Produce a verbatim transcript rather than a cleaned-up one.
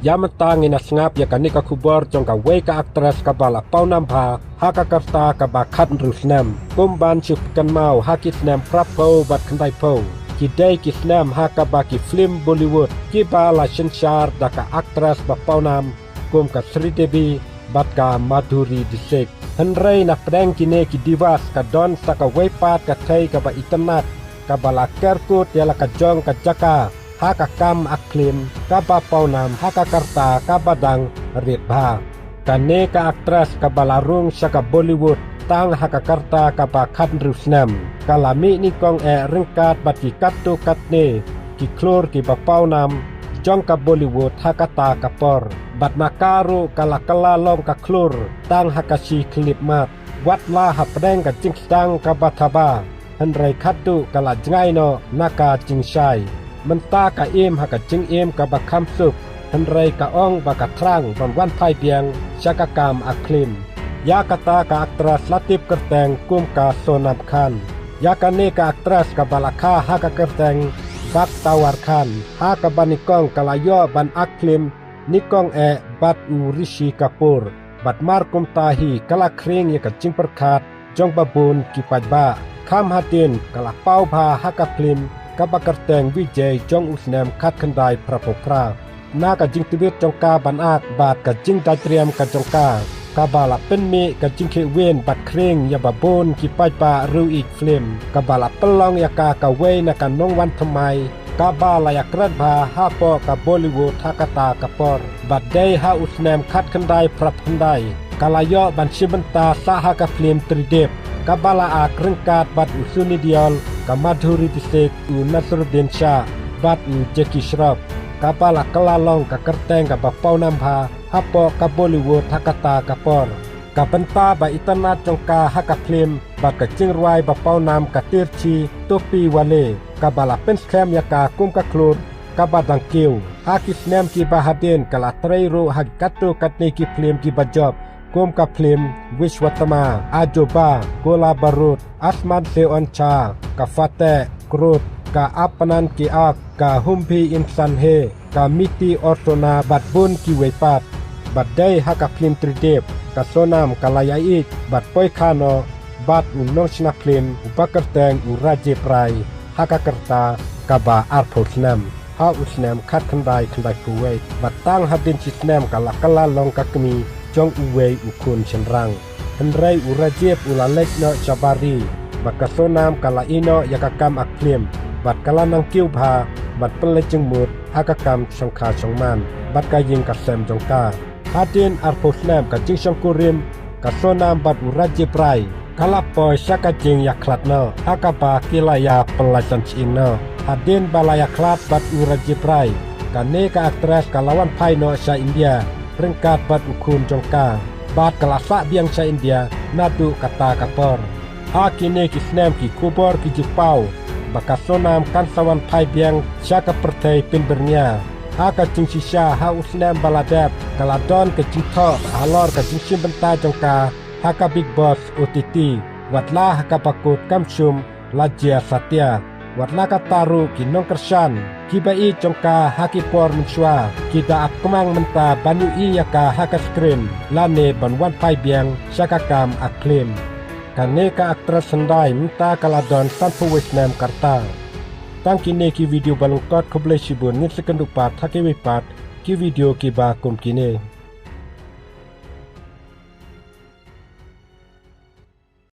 Ïa mynta ngin ïa sngap ïa kane ka khubor jong kawei ka actress kaba la pawnam bha ha ka rta kaba khatynriew snem. Kum ban shu kynmaw, ha ki snem phra phew bad khyndai phew, ki dei ki snem ha kaba ki film Bollywood kiba la synshar da ka actress ba pawnam kum ka Sridevi bad ka Madhuri Dixit. Hynrei na pdeng kine ki divas ka don sa kawei pat ka thei kaba itynnad, kaba la ker kut ïa la ka jong ka jaka ha ka kam act film kaba pawnam ha ka rta kaba dang rit bha. Kane ka actress kaba la rung sha ka Bollywood tang ha ka rta kaba khatynriew snem, ka la mih nyngkong eh ryngkat bad ki katto katne ki khlur kiba pawnam jong ka Bollywood ha kata ka por. Bad na ka ruh ka la kylla long ka khlur tang ha ka shi khyllipmat. Wat la ha pdeng ka jingsdang kaba thaba, hynrei khatduh ka la jngai noh na ka jingshai. Mynta ka im ha ka jingim kaba kham suk, hynrei ka ong ba ka thrang ban wan phai biang sha ka kam act film. Ïa kata ka actress la tip kyrteng kum ka Sonam Khan. Ïa kane ka actress kaba la kha ha ka kyrteng Bakhtawar Khan, ha kaba nyngkong ka la ïoh ban act film nyngkong eh bad u Rishi Kapoor. Bad mar kumta hi ka la khring ïa ka jingpyrkhat jong ba bun ki paidbah. Kham hadien ka la paw bha ha ka film kaba kyrteng Vijay jong u snem khatkhyndai phra phew phra. Na ka jingtbit jong ka ban act bad ka jingdait riam ka jong ka, kaba la pynmih ka jingkhih win bad khring ïa ba bun ki paidbah riew ïeit film, kaba la pynlong ïa ka kawei na ka nongwan thymmai kaba la ïakren bha hapoh ka Bollywood ha kata ka por. Bad dei ha u snem khatkhyndai phra phew khyndai ka la ïoh ban shim bynta sha ha ka film Tridip, kaba la act ryngkat bad u Sunny Deol, ka Madhuri Dixit, u Naseeruddin Shah bad u Jackie Shroff, kaba la kylla long ka kyrteng kaba pawnam bha hapoh ka Bollywood ha kata ka por. Ka bynta ba itynnad jong ka ha ka film bad ka jingrwai ba pawnam ka Tirchi Topi Wale, kaba la pynskhem ïa ka kum ka khlur kaba dang kiew. Ha ki snem kiba hadien ka la trei ruh ha ki katto katne ki film kiba jop, kum ka film Vishwatma, Ajoba, Gola Barood, Aasamaan Se Aachha, ka Fateh, Crore, ka Apnaan Kya, ka Hum Bhi Insaan Hain, ka Mitti Aur Soona bad bun kiwei pat. Bad dei ha ka film Tridip ka Sonam ka la ïaieit bad poi kha noh bad u nongshna film uba kyrteng u Rajiv Rai ha ka rta kaba arphew snem ha u snem khatkhyndai khyndai phew wei. Bad tang hadien shi snem ka la kylla long ka kmie jong uwei u khun shynrang. Hynrei u Rajiv u la leit noh sha bar ri, bad ka Sonam ka la ïeh noh ïa ka kam act film, bad ka la nang kiew bha ban pynleit jingmut ha ka kam shongkha shongman bad ka ïing ka sem jong ka. Hadien arphew snem ka jingshongkurim, ka Sonam bad u Rajiv Rai ka la poi sha ka jingïakhlad noh, ha kaba ki la ïa pynlait san shyieng noh. Hadien ba la ïakhlad bad u Rajiv Rai, kane ka actress ka la wan phai noh sha India ryngkat bad u khun jong ka, bad ka la sah biang sha India naduh kata ka por. Ha kine ki snem ki khubor ki ju paw ba ka Sonam kan sa wan phai biang sha ka pyrthei pynbyrngia. Ha ka jingshisha ha u snem ba la dep ka la don ka jingthoh halor ka jingshim bynta jong ka ha ka Bigg Boss O T T, wat la ha kaba kut kam shym la jia satia. Wat la katta ruh ki nongkyrshan kiba ïeit jong ka ha ki por mynshuwa ki da ap kmang mynta ban ïohi ïa ka ha ka screen lane ban wan phai biang sha ka kam act film. Kane ka actress hyndai mynta ka la don sanphew wei snem ka rta. Tang kine ki video ba lyngkot, khublei shibun, ngin sa ïakynduh pat ha kiwei pat ki video kiba kum kine.